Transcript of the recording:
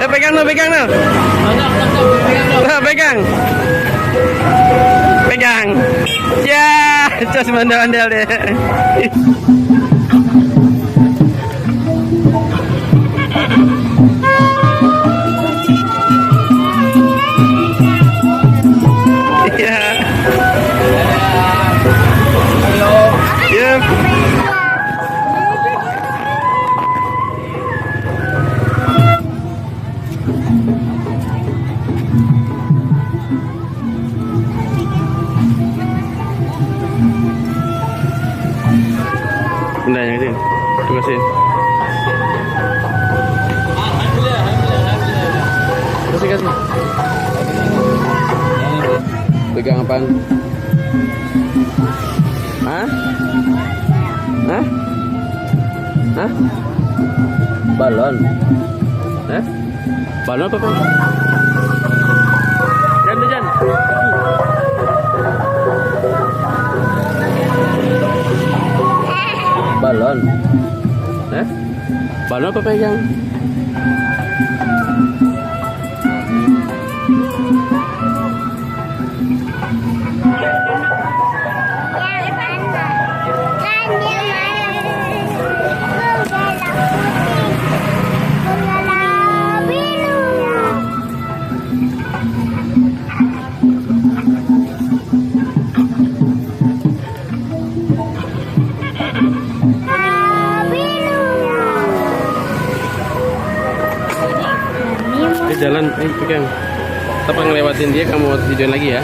Pegang no, pegang no. Pegang. Pegang. Ya, cus mandal-mandal deh. Ya. Yep. Udah yang itu. Terima kasih. Kasih. Pegang apaan? Hah? Hah? Hah? Balon? Balon apa, Pak? Jan. Balon? Balon apa pegang? Jalan, pegang. Kita ngelewatin dia, kamu videoin lagi ya.